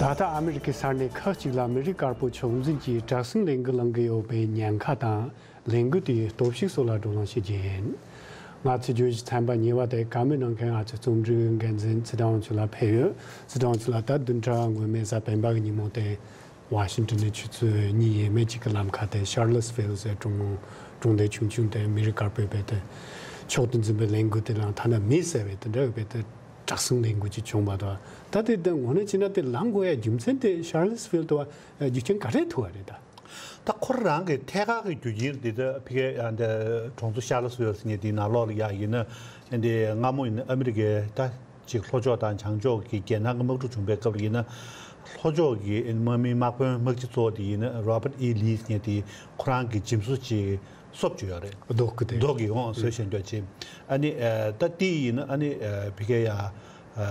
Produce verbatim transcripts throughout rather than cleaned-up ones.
ད་ལྟ་ཨ་མི་རི་ཀའི་ས་གནས་ཁག་ཅིག་ལ་མི་རིགས་དཀར་པོ་ཕྱོགས་འཛིན་གྱི་དྲག་ཟིང་ལས་འགུལ་ལངས་ཀྱི་ཡོད་པའི་ཉེན་ཁ་དང་། ལས་འགུལ་དེའི་སྟོབས་ཤུགས་སོགས་ལ་བགྲོ་གླེང་བྱེད་ཀྱི་ཡིན། ང་ཚོའི་བརྗོད་གཞི་ཚན་པ་གཉིས་པ་དེ་བཀའ་མོལ་གནང་མཁན་ང་ཚོའི་རྩོམ་སྒྲིག་འགན་འཛིན་ཚེ་བརྟན་དབང་ཕྱུག་ལགས་ཕེབས་ཡོད། ཚེ་བརྟན་དབང་ཕྱུག་ལགས། ད་བདུན་ཕྲག་སྔོན་མའི་གཟའ་སྤེན་པ་གི་ཉིན་མོ་དེ་ཝ་ཤིང་ཏོན་ནས་ཆུ་ཚོད་གཉིས་ཡས་མས་གཅིག་གི་ལམ་ཁ་དེ་ཤར་ལི་སི་ཕིལ་ཟེར་གྲོང་གྲོང་རྡལ་ཆུང་ཆུང་དེ་མི་རིགས་དཀར་པོས་རྦད་དེ་ཕྱོགས་དེ་འཛིན་པའི་ལས་འགུལ་དེ་ལངས། ཐ་ན་མི་བསད་པའི་དེ་འདྲ་རྦད་དེ་དྲག་ཟིང་ལས་འགུལ་ཅིག་བྱུང་བ་དང་། ད་དེ་དེ་ངོ་ནས་བྱས་ན་དེ་ལངས་དགོས་ཡ་རྒྱུ་མཚན་དེ་ཤར་ལི་སི་ཕིལ་དུ་བ་རྒྱུ་རྐྱེན་ག་རེ་ཐུག་པ་རེད་ད། ད་ཁོ་རང་གི་ཐད་ཀར་གྱི་རྒྱུ་རྐྱེན་འདི་ད་ཕ་གིའི་ཨ་འདི་གྲོང་ཚོ་ཤར་ལི་སི་ཕིལ་ཟེར་མཁན་དེའི་ནང་ལོགས་ལ་ཡ་ཡིན་ན། འདི་སྔ་མོ་ཡིན་ན་ཨ་མི་རི་ཀའི་ད་ཅིག་ལྷོ་ཕྱོགས་དང་བྱང་ཕྱོགས་ཀྱི་རྒྱལ་ནང་གི་དམག་འཁྲུག་བྱུང་པའི་སྐབས་ལ་ཡིན་ན། ལྷོ་ཕྱོགས་ཀྱི་དམག་མིའི་དམག་དཔོན་དམག་སྤྱི་གཙོ་བོ་དེ་ཡིན་ན་རོ་བར་ཨི་ལི་ཟེར་མཁན་དེ་ཁོ་རང་གི་འཇིམ་བཟོ་ཅིག་གསོབ་བཅུག་ཡོད་རེད། རྡོ་སྐུ་དེ། རྡོ་གི་འོང་བཟོས་བཞག་འདྲ་ཅིག་ཨ་ནི་ཨ་ད་དེ་ཡིན་ན་ཨ་ནི་ཨ་ཕ་གི་ཡ་ཨ་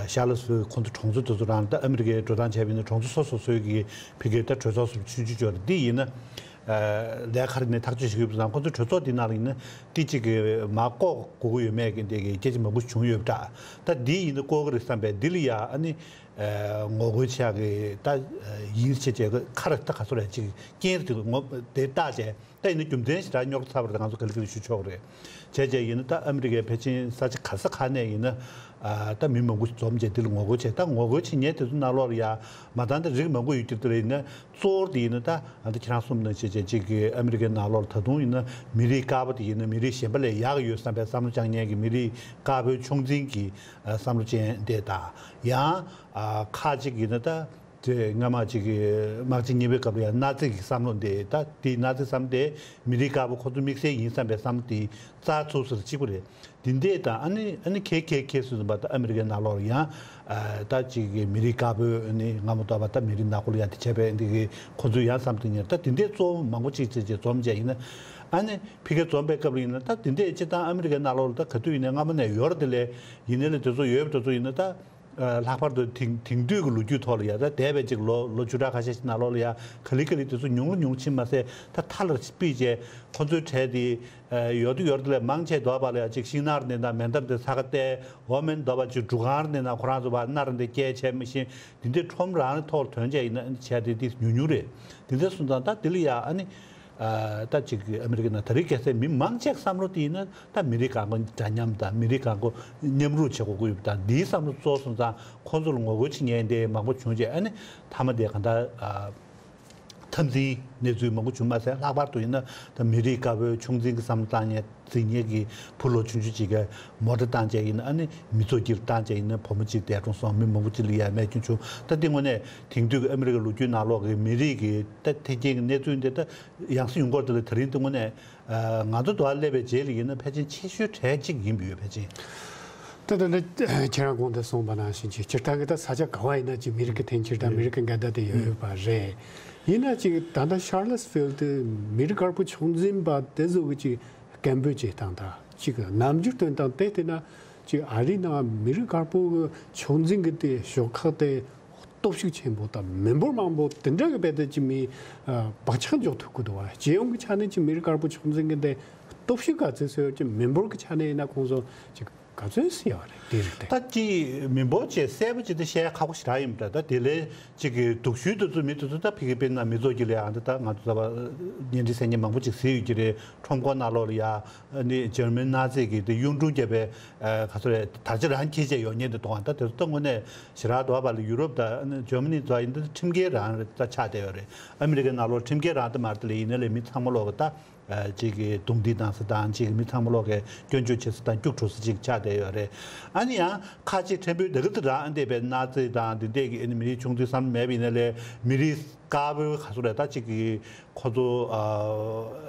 ཤར་ལི་སི་ཕིལ་ཁོང་ཚོ་གྲོང་ཚོ་དེ་ཚོ་རང་ད་ཨ་མི་རི་ཀའི་འགྲོ་སྟངས་བྱས་པ་ཡིན་ན་གྲོང་ཚོ་སོ་སོ་སོའི་གི་ཕ་གི་ད་གྲོས་ཚོགས་སུ་ཆུང་ཆུང་ཅིག་ཡོད་རེད། དེ་ཡིན་ན་ཨ་ལས་ཁ་རེ་ནས་ཐག་གཅོད་བྱེད་ཀྱི་ཡོད་པ་དང་། ཁོང་ཚོའི་གྲོས་ཚོགས་དེ་ནང་ལ་ཡིན་ན་དེ་གཅིག་གི་མ་བསྐོ་དགོས་ཀྱི་ཡོད་མེད་ཀྱི་འདི་གི་སྐད་ཆ་མང་པོ་བྱུང་ཡོད་པ་འདྲ། ད་དེ་ཡིན་ན་བསྐོ་གི་རེད་བསམ་པས་འདི་ལ་ཡ་ཨ་ནི་ཨ་ངོ་རྒོལ་བྱེད་ཀྱི་ད་ཡིན་བྱེད་བྱེད་ཀྱི་ཁ་རེ་ད་ག་ཚོད་རེད་ཅིག་རྐྱེན་རེ་དེ་ངོ་དེ་བཏགས་བྱས། ད་ཡིན་ན་རྒྱུ་མཚན་ཞེ་དྲག་རྙོག་དྲ་ཚ་བ་རེད། ང་ཚོ་ག་ལེ་ག་ལེ་ཞུ་ཆོག་གི་རེད། བྱས་བྱས་ཡིན་ན་ད་ཨ་མི་རི་ཀའི་ཕལ་ཆེར་ས་ཆ་ག་ས་ག་ནས་ཡིན་ན་ཨ་ད་མི་མང་པོ་འཛོམས་བྱས་འདི་ལ་ངོ་རྒོལ་བྱས། ད་ངོ་རྒོལ་བྱེད་མཁན་དེ་ཚོ་ནང་ལོགས་ལ་ཡ་མ་ད་ད་རིགས་མང་པོ་ཡོད་ཀྱི་འདི་ལ་ཡིན་ན། གཙོ་བོ་དེ་ཡིན་ན་ད་ཨ་ད་ཁྱེད་རང་གསུངས་ནང་བཞིན་བྱས་བྱས་ཅིག་གི་ཨ་མི་རི་ཀའི་ནང་ལོགས་ལ་ད་དུང་ཡིན་ན་མི་རིགས་དཀར་པོ་དེ་ཡིན་ན་མི་རིགས་གཞན་པ་ལས་ཡག་ཡོད་བསམ་པའི་བསམ་བློ་བཅངས་མཁན་གྱི་མི་རིགས་དཀར་པོའི་ཕྱོགས་འཛིན་གྱི་ཨ་བསམ་བློ་ཅན་དེ་དང་། ཡང་ཨ་ཁ་ཅིག་ཡིན་ན་ད། དེ་སྔ་མ་ཅིག་གི་དམག་ཆེན་གཉིས་པའི་སྐབས་ལ་ཡང་ནཱ་ཛི་གི་བསམ་བློ་འདི། ད་དེའི་ནཱ་ཛི་བསམ་དེ་མི་རིགས་དཀར་པོ་ཁོ་ཚོ་དམིགས་བསལ་ཡིན་བསམ་པའི་བསམ་བློ་དེ་རྩ་ཚུགས་ཟེར་གཅིག་པ་རེད། དེ་འདྲས་དང་ཨ་ནི་ཨ་ནི་ཁེ་ཁེ་ཁེ་སུ་ཟིན་པ་ད་ཨ་མི་རི་ཀའི་ནང་ལོགས་ལ་ཡང་ཨ་ད་ཅིག་གི་མི་རིགས་དཀར་པོའི་ཨ་ནི་སྔ་མོ་ལྟ་བ་ད་མི་རིགས་ནག་པོ་ལ་ཡང་དེ་བྱས་པའི་འདི་གི་ཁོ་ཚོས་ཡང་བསམ་དེ་ཉེར། ད་དེ་འདྲས་གཙོ་བོ་མང་པོ་ཅིག་ཅིག་ཅིག་འཛོམས་བྱས་ཡིན་ན། ཨ་ནི་ཕ་གིར་འཛོམས་པའི་སྐབས་ལ་ཡིན་ན་ད་དེ་འདྲས་སྤྱིར་བཏང་ཨ་མི་རི་ཀའི་ནང་ལོགས་ལ་ད་ག་དུས་ཡིན་ནའི་སྔ་མོ་ནས་ཡོད་རེད། དེ་ལས་ཡིན་ནའི་ལས་དེ་ཚོ་ཡོད་པ་དེ་ཚོ་ཡིན་ན་ད། ལྷག་པར་དུ་དེང་དེང་དུས་ཀྱི་ལོ་རྒྱུས་ཐོག་ལ་ཡ་ད་འདས་པའི་ཅིག་ལོ་ལོ་བཅུ་ཕྲག་ཁ་ཤས་ཤིག་ནང་ལོགས་ལ་ཡ་ག་ལེ་ག་ལེ་དེ་ཚོ་ཉུང་རུ་ཉུང་རུ་ཕྱིན་མ་ཟད། ད་མཐའ་ལ་སྤོས་བྱས་ཁོ་ཚོའི་གྲས་དེ་ཡོད་དུ་ཡོད་དུ་ལས་མང་ཆེ་འདོད་པ་ལ་ཡ་ཅིག་ཤིང་ནགས་འདི་དང་མེ་མདའ་འདི་ས་ཁ་གཏད། འོ་མེན་འདོད་པ་ཅིག་སྒྲུབ་ཁང་འདི་དང་ཁོ་རང་ཚོ་བ་སྣར་འདི་སྐྱེལ་བྱས་མི་ཤེས། དེ་འདྲའི་ཁྲོམ་རང་ཐོག་ལ་ཐོན་བྱས་ཡིན་ན་བྱས་དེ་དེ་ཉུང་ཉུང་རེད། དེ་འདྲ་སོང་ཙང་ད་དེ་ལ་ཡ་ཨ་ནི། ཨ་ད་ཅིག་ཨ་མི་རི་ཀའི་ནང་ད་རེས་གལ་སྲིད་མི་མང་ཆེ་བསམ་བློ་དེ་ཡིན་ན་ད་མི་རིགས་གང་ག་འདྲ་མཉམ་དང་མི་རིགས་གང་ག་མཉམ་རུབ་བྱེད་དགོས་ཀྱི་ཡོད་པ་དང་། འདིའི་བསམ་བློ་གཙོ་བོ་སོང་ཙང་ཁོང་ཚོ་ལ་ངོ་རྒོལ་བྱེད་མཁན་དེ་མང་པོ་བྱུང་རྗེས་ཨ་ནི་མཐའ་མ་དེ་གང་ལྟར་ཨ་འཐབ་འཛིང་གནས་ཚུལ་མང་པོ་བྱུང་མ་ཟད། ལྷག་པར་དུ་ཡིན་ན་ད་མི་རིགས་དཀར་པོའི་ཕྱོགས་འཛིན་གྱི་བསམ་བློ་བཏང་མཁན་འཛིང་མཁན་གྱི་བུ་ལོ་ཆུང་ཆུང་ཅིག་གིས་མོ་ཊ་བཏང་བྱས་ཡིན་ན། ཨ་ནི་མི་ཚོགས་དཀྱིལ་བཏང་བྱས་ཡིན་ན་བུ་མོ་གཅིག་འདས་གྲོངས་སོང་། མི་མང་པོ་གཅིག་ལ་ཡ་རྨས་སྐྱོན་བྱུང་། ད་འདི་དངོས་གནས་དེང་དུས་ཀྱི་ཨ་མི་རི་ཀའི་ལོ་རྒྱུས་ནང་ལོགས་ཀྱི་མི་རིགས་ཀྱི་ད་འཐེན་འཁྱེར་གྱི་གནས་ཚུལ་འདི་ད་ཡང་སེ་ཡོང་གི་ཡོད་རེད། དེ་ལ་དེ་རིང་དེ་དངོས་གནས་ང་ཚོ་འདི་བར་སླེབས་པའི་རྗེས་ལ་ཡིན་ན་ཕལ་ཆེར་ཆེ་ཤོས་གྲས་གཅིག་ཡིན་པ་ཡོད་ཕལ་ཆེར། ད་ལྟ་ནི་ཁྱེད་རང་གོང་དུ་གསུངས་པ་ནང་བཞིན་གྱི་སྤྱིར་བཏང་གི་ད་ས་ཆ་ག་བ་ཡིན་ན་ཅིག་མི་རིགས་ཀྱི་འཐེན་འཁྱེར་དང་མི་རིགས་ཀྱི་འགལ་ཟླ་དེ་ཡོད་ཡོད་པ་རེད། ཡིན་ན་ཅིག་ད་ལྟ་ཤར་ལི་སི་ཕིལ་དེ་མི་རིགས་དཀར་པོ་ཕྱོགས་འཛིན་པ་དེ་ཚོ་གི་ཅིག་སྐད་འབོད་བྱེད་སྟངས་དང་ཅིག་རྣམ་འགྱུར་སྟོན་སྟངས་དེ་བལྟས་ན། ཅིག་ཨ་རིའི་ནང་མི་རིགས་དཀར་པོ་གི་ཕྱོགས་འཛིན་གྱི་དེ་ཤོག་ཁག་དེ་སྟོབས་ཤུགས་ཆེན་པོ་དང་མི་འབོར་མང་པོ་དེ་འདྲ་གི་རྦད་དེ་ཅིག་མི་ཨ་བག་ཆགས་འཇོག་ཐུབ་ཀྱི་འདུག་བ། སྤྱི་ཡོངས་ཀྱི་ཆ་ནས་ཅིག་མི་རིགས་དཀར་པོ་ཕྱོགས་འཛིན་གྱི་དེ་སྟོབས་ཤུགས་ག་ཚོད་ཟེར་ཡོད་ཀྱི་མི་འབོར་གྱི་ཆ་ནས་ཡིན་ན་ཁོང་ཚོ་ཅིག་ག་ཚོད་ཟེར་ཡོད་རེད་དེ་རིགས་དེ། ད་ཅིག་མི་འབོར་བཅས་གསལ་པོ་ཅིག་ད་བཤད་ཁག་པོ་ཞེ་དྲག་ཡིན་པ་འདྲ། ད་དེ་ལས་ཅིག་གི་སྡུག་ཤོས་དེ་ཚོ་མི་དེ་ཚོ་ད་ཕ་གི་དཔེར་ན་མི་ཚོགས་ཀྱི་ལས་ཨ་འདི་ད་ང་ཚོ་ད་བར་བརྙན་འཕྲིན་གསན་མཁན་མང་པོ་ཅིག་གཟིགས་ཡོད་ཀྱི་རེད། ཁྲོམ་སྐོར་ནང་ལོགས་ལ་ཡ། ཨ་ནི་འཇར་མན་ནཱ་ཛི་གི་དེ་གཡུང་དྲུང་རྒྱལ་པོའི་ཨ་ག་ཚོད་རེད། དར་ཆ་རང་འཁྱེར་བྱས་ཡོང་མཁན་དེ་མཐོང་བ། ད་དེ་ཚོ་ད་དངོས་གནས་ཞེ་དྲག་འདུག་བ། ལ་ཡུ་རོབ་དང་ཨ་ནི་འཇར་མ་ནི་ཚོ་ཡིན་ད་ཁྲིམས་འགལ་རང་རེད་ད་ཆགས་བསྡད་ཡོད་རེད། ཨ་མི་རི་ཀའི་ནང་ལོགས་ཁྲིམས་འགལ་རང་ད་མ་རེད། དེ་ལས་ཡིན་ན་ལས་མི་ཚང་མ་ལོག་གི་ད་ཨ་ཅིག་གི་རྡུང་རྡེག་གནང་ས་དང་ཅིག་གི་མི་ཚང་མ་ལོག་གི་སྐྱོན་བརྗོད་བྱེད་ས་དང་སྐྱུག་བྲོ་ས་ཅིག་ཆགས་བསྡད་ཡོད་རེད། ཨ་ནི་ཡང་ཁ་ཅིག་ཕྲན་བུ་དེ་ག་ཚོད་རང་ཨ་འདས་པའི་ནཱ་ཛི་དང་དེ་འདས་ཀྱི་ཨ་ནི་མི་རིགས་ཆུང་ཙག་བསམ་མེད་པ་ཡིན་ན་ལས་མི་རིགས་དཀར་པོའི་ག་ཚོད་རེད། ད་ཅིག་གི་ཁོ་ཚོ་ཨ་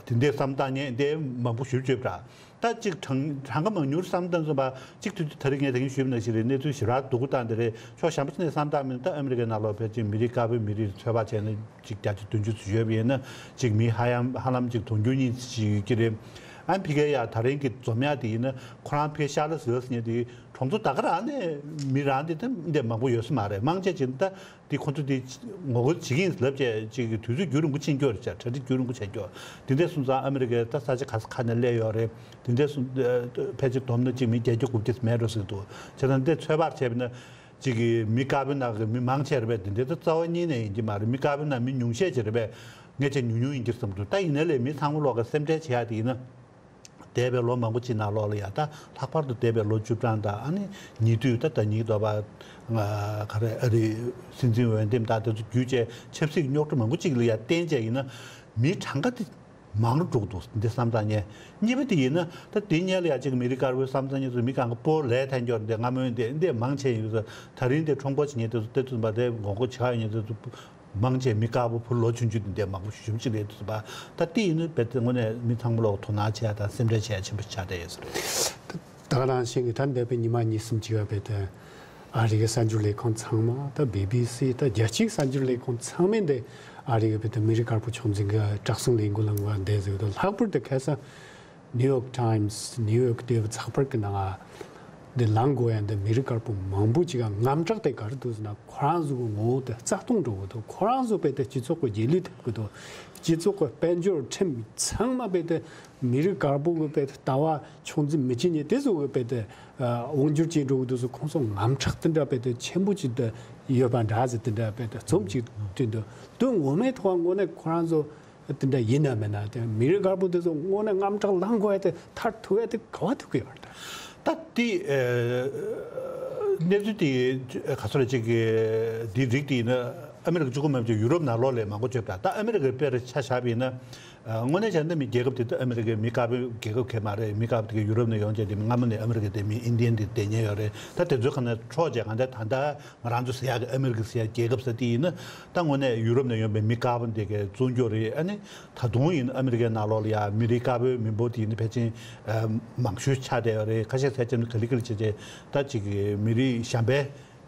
དེ་འདྲའི་བསམ་སྟངས་ངས་འདི་མང་པོ་ཞིབ་བརྗོད་པ་ར། ད་ཅིག་གྲངས་གྲངས་ཀ་མང་ཉུང་བསམ་སྟངས་ཙམ་པ་ཅིག་དུས་དུས་ད་རེས་ངས་ད་གིན་ཞུས་པ་ནང་བཞིན་རེད། གནས་ཚུལ་ཞེ་དྲག་སྡུག་པོ་བཏང་འདི་རེད། ཕྱོགས་གཞན་པ་ཅིག་ནས་བསམ་སྟངས་མིན་ད་ཨ་མི་རི་ཀའི་ནང་ལོགས་ཕལ་ཆེར་མི་རིགས་དཀར་པོའི་མི་རིགས་ཚོད་དཔག་བྱས་ན་ཅིག་བརྒྱ་ཆ་བདུན་ཅུ་ཙམ་ཡོད་པ་ཡིན་ན་ཅིག་མི་ཧ་ཡང་ཧ་ལམ་ཅིག་དུང་ཕྱུར་གཉིས་ཙམ་ཅིག་ཡོད་ཀྱི་རེད། ཨ་ཕ་གི་ཡ་ད་རིང་གི་འཛོམས་ཡག་དེ་ཡིན་ན་ཁོ་རང་ཕ་གི་ཤར་ལི་སི་ཕིལ་ཟེར་མཁན་དེ་གྲོང་ཚོ་ད་ག་རང་ནས་མི་རང་དེ་ད་འདི་མང་པོ་ཡོད་ས་མ་རེད། མང་ཆེ་ཅིག་ད། དེ་ཁོ་ཚོ་དེ་ངོ་རྒོལ་བྱེད་ཀྱི་ཡིན་ལབ་བྱས་ཅིག་གི་དུས་ཚོད་རྒྱུན་རིང་པོ་ཕྱིན་སྐྱོ་རེད་བྱ། གྲ་སྒྲིག་རྒྱུན་རིང་པོ་བྱས་སྐྱོ། དེ་འདྲ་སོང་ཙང་ཨ་མི་རི་ཀའི་ད་ས་ཆ་ག་ས་ག་ནས་སླེབས་ཡོད་རེད། དེ་འདྲ་སོང་ཕལ་ཆེར་བསྡོམས་ན་ཅིག་མི་བརྒྱད་ཅུ་དགུ་བརྒྱ་མེད་འགྲོ་ཟེར་གྱི་འདུག་བྱས་ཙང་འདི་ཚོད་དཔག་བྱས་པ་ན་ གཅིག་གི་མི་དཀར་པོའི་ནང་གི་མི་མང་ཆེ་རེད་པས། དེ་འདྲའི་ད་རྩ་བ་ཉིད་ནས་ཡིན་གྱི་མ་རེད། མི་དཀར་པོའི་ནང་མི་ཉུང་ཤས་ཅིག་རེད་པས། ངས་ཅིག་ཉུང་ཉུང་ཡིན་གྱི་བསམ་འདུག་ད་ཡིན་ན་ལས་མི་ཚང་མ་ལོག་གི་སེམས་ཁྲལ་བྱེད་ཡ་དེ་ཡིན་ན། འདས་པའི་ལོ་མང་པོ་ཅིག་ནང་ལོགས་ལ་ཡ། ད་ལྷག་པར་དུ་འདས་པའི་ལོ་བཅུ་གྲངས་དང་། ཨ་ནི་ཉེ་དུས་ད་ཟླ་ཉིན་དོ་པ་ག་རེ། ཨ་རི་སྲིད་འཛིན་འོས་འདེམས་དང་དེ་ཚོ་བརྒྱུད་བྱས་ཆབ་སྲིད་རྙོག་དྲ་མང་པོ་ཅིག་ལ་ཡ་བརྟེན་བྱས་ཡིན་ན། མི་གྲངས་ཀ་དེ་མང་རུ་འགྲོ་གི་འདུག་འདི་བསམ་བཏང་ཉན། གཉིས་པ་དེ་ཡིན་ན་ད་དེ་ཉལ་ལ་ཡ་གཅིག་མི་རིགས་དཀར་པོའི་བསམ་བཏང་ཉན་ཚོ་མི་གང་ག་པོ་ལས་ཐན་འགྱོར་འདི་སྔ་མོའི་འདི་འདི་མང་ཆེ་ཡིན་ཚོ། ད་རིང་འདི་ཁྲོམ་སྐོར་བྱེད་ཉན་དེ་ཚོ་དེ་ཚོ་མ་དེ་ངོ་རྒོལ་བྱེད་ཡོད་ཉན་དེ་ཚོ། མང་ཆེ་མི་དཀར་པོ་བུ་ལོ་ཆུང་ཆུང་དེ་འདྲ་མང་པོ་ཞེ་པོ་ཅིག་རེད་འདུག་པ། ད་དེ་ཡིན་ན་རྦད་དེ་དངོས་གནས་མི་ཚང་མ་ལོག་དོ་སྣང་བྱེད་ཡ་དང་སེམས་ཁྲལ་བྱེད་ཡ་ཆེན་པོ་ཆགས་བསྡད་ཡོད་ས་རེད། ད་ག་ནང་བཞིན་གྱི་ད་འདས་པའི་ཉི་མ་གཉིས་གསུམ་ཅིག་ཡ་རྦད་དེ་ཨ་རི་གི་གསར་འགྱུར་ལས་ཁུངས་ཚང་མ། ད་བི་བི་སི། ད་རྒྱལ་སྤྱིའི་གསར་འགྱུར་ལས་ཁུངས་ཚང་མས་འདི་ཨ་རི་གི་རྦད་དེ་མི་རིགས་དཀར་པོ་ཕྱོགས་འཛིན་གྱི་དྲག་ཟིང་ལས་འགུལ་ལ་འགོ་བ་འདས་ཟེར་གི་འདུག་ལྷག་པར་དུ་ཁ་སང་ནིའུ་ཡོག་ཊའིམ་སི། ནིའུ་ཡོག་དེ་ཚགས་པར་གྱི་ནང་ང་འདི་ལངས་དགོས་ཡ་འདི་མི་རིགས་དཀར་པོ་མང་པོ་ཅིག་ག་དངངས་སྐྲག་དེ་ག་རེ་འདུག་ཟེར་ན། ཁོ་རང་ཚོ་གི་ངོ་བོ་དེ་རྩ་སྟོང་འགྲོ་གི་འདུག་ཁོ་རང་ཚོ་རྦད་དེ་སྤྱི་ཚོགས་ཀྱི་རྗེས་ལུས་ཐེབས་གི་འདུག་སྤྱི་ཚོགས་ཀྱི་དཔལ་འབྱོར་ཁྲིམས་ཚང་མ་རྦད་དེ་མི་རིགས་དཀར་པོ་གི་རྦད་དེ་ལྟ་བ་ཕྱོགས་འཛིན་མི་བྱེད་མཁན་དེ་ཚོ་གི་རྦད་དེ་དབང་སྒྱུར་བྱེད་འགྲོ་གི་འདུག་ཟེར། ཁོང་ཚོ་དངངས་སྐྲག་དེ་འདྲ་རྦད་དེ་ཆེན་པོ་ཅིག་དེ་ཡོད་པ་འདྲ་ཟེར། དེ་འདྲ་རྦད་དེ་རྩོམ་ཅིག་བྲིས་འདུག་དོན་ངོ་མའི་ཐོག་དངོས་གནས་ཁོ་རང་ཚོ་དེ་འདྲ་ཡིན་ན་མིན་ན། དེ་མི་རིགས་དཀར་པོ་དེ་ཚོ་དངོས་གནས་དངངས་སྐྲག་ལངས་དགོས་ཡ་དེ་ཐར་ཐུབ་ཡ་དེ་ག་བ་ཐུབ་ཀྱི་ཡོད་རེད། ད་དེ་ཨ་གནས་ཚུལ་དེ་ག་ཚོད་རེད། ཅིག་གི་དེ་རིགས་དེ་ཡིན་ན་ཨ་མི་རི་ཀ་གཅིག་པོ་མེད་པ་ཅིག་ཡུ་རོབ་ནང་ལོགས་ལ་མང་པོ་བརྗོད་པ། ད་ཨ་མི་རི་ཀའི་དཔེར་ཆ་བཞག་པ་ཡིན་ན། ཨ་དངོས་གནས་བྱས་ན་མི་རྒྱལ་ཁབ་དེ་ད་ཨ་མི་རི་ཀའི་མི་དཀར་པོའི་རྒྱལ་ཁབ་གང་མ་རེད། མི་དཀར་པོ་དེ་ག་ཡུ་རོབ་ནས་ཡོང་བྱས་དེ་སྔ་མོ་ནས་ཨ་མི་རི་ཀ་དེ་མི་ཨིན་ཌི་ཡན་དེ་བསྡད་མཁན་ཡོད་རེད། ད་དེ་ཚོའི་ཁ་ནས་འཕྲོག་བྱས་གང་ལྟར་ད་ལྟ་ང་རང་ཚོ་ཟེར་ཡག་གི་ཨ་མི་རི་ཀ་ཟེར་ཡག་རྒྱལ་ཁབ་ཟེར་དེ་ཡིན་ན། ད་དངོས་གནས་ཡུ་རོབ་ནས་ཡོང་པའི་མི་དཀར་པོ་འདི་གའི་བཙོང་རྒྱུ་རེད། ཨ་ནི་ད་དུང་ཡིན་ཨ་མི་རི་ཀའི་ནང་ལོགས་ལ་ཡ་མི་རིགས་དཀར་པོའི་མི་འབོར་དེ་ཡིན་ན་ཕལ་ཆེར་ཨ་མང་ཤོས་ཆགས་བསྡད་ཡོད་རེད། ཁ་ཤས་ཟེར་བྱས་ན་ག་ལེ་ག་ལེ་བྱས་བྱས་ད་ཅིག་གི་མི་རིགས་གཞན་པའི་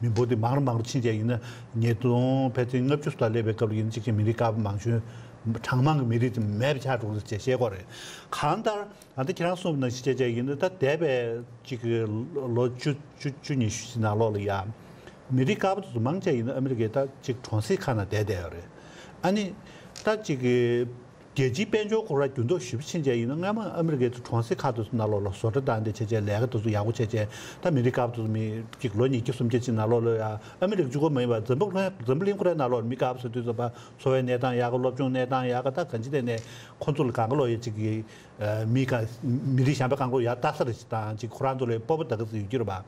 མི་འབོར་དེ་མང་རུ་མང་རུ་ཕྱིན་བྱས་ཡིན་ན། ཉིས་སྟོང་ཕལ་ཆེར་ལྔ་བཅུ་ཙམ་སླེབས་པའི་སྐབས་ལ་ཡིན་ན་གཅིག་གི་མི་རིགས་དཀར་པོ་མང་ཤོས་གྲངས་མང་གི་མི་རིགས་དེ་མེད་པ་ཆགས་འགྲོ་གི་རེད་ཅེས་བཤད་ཀྱི་ཡོད་རེད། གང་ལྟར། ད་ལྟ་ཁྱེད་རང་གསུངས་པ་ནང་བཞིན་བྱས་བྱས་ཡིན་ན། ད་འདས་པའི་གཅིག་གི་ལོ་བཅུ་བཅུ་བཅུ་ཉི་ཤུ་ཅིག་ནང་ལོགས་ལ་ཡ་མི་རིགས་དཀར་པོ་དེ་ཚོ་མང་ཆེ་ཡིན་ན་ཨ་མི་རི་ཀའི་ད་གཅིག་གྲོང་གསེབ་ཁག་ནང་བསྡད་བསྡད་ཡོད་རེད། ཨ་ནི་ད་གཅིག་གི་རྒྱལ་སྤྱིའི་དཔལ་འབྱོར་སྐོར་ལ་འགྱུར་ལྡོག་ཞེ་པོ་ཕྱིན་བྱས་ཡིན་ན། སྔ་མ་ཨ་མི་རི་ཀའི་གྲོང་གསེབ་ཁག་དེ་ཚོ་ནང་ལོགས་ལ་བཟོ་གྲྭ་དང་དེ་བྱས་བྱས་ལས་ཀ་དེ་ཚོ་ཡག་པོ་བྱས་བྱས། ད་མི་རིགས་དཀར་པོ་དེ་ཚོ་མི་གཅིག་ལོ་ཉིས་བརྒྱ་སུམ་བརྒྱ་ཅིག་ནང་ལོགས་ལ་ཡ་ཨ་མི་རི་ཀ་གཅིག་པོ་མ་ཡིན་པར་འཛམ་བུ་གླིང་འཛམ་བུ་གླིང་ཁོ་རའི་ནང་ལོགས་ལ་མི་དཀར་པོ་ཚོ་དུས་ཚོད་པ་འཚོ་བའི་གནས་སྟངས་ཡག་ག་སློབ་སྦྱོང་གནས་སྟངས་ཡག་ག་ད་གང་ཅི་བྱས་ནས་ཁོང་ཚོ་ལ་གང་ག་ལོག་ཡ་གཅིག་གི་མི་ག་མི་རིགས་གཞན་པ་གང་ག་ལོག་ཡར་ལྟ་ས་རེ་ཞིག་དང་གཅིག་ཁོ་རང་ཚོ་ལ་སྤོབས་པ་ད་ག་ཚོད་ཡོད་ཀྱི་རེད་པ།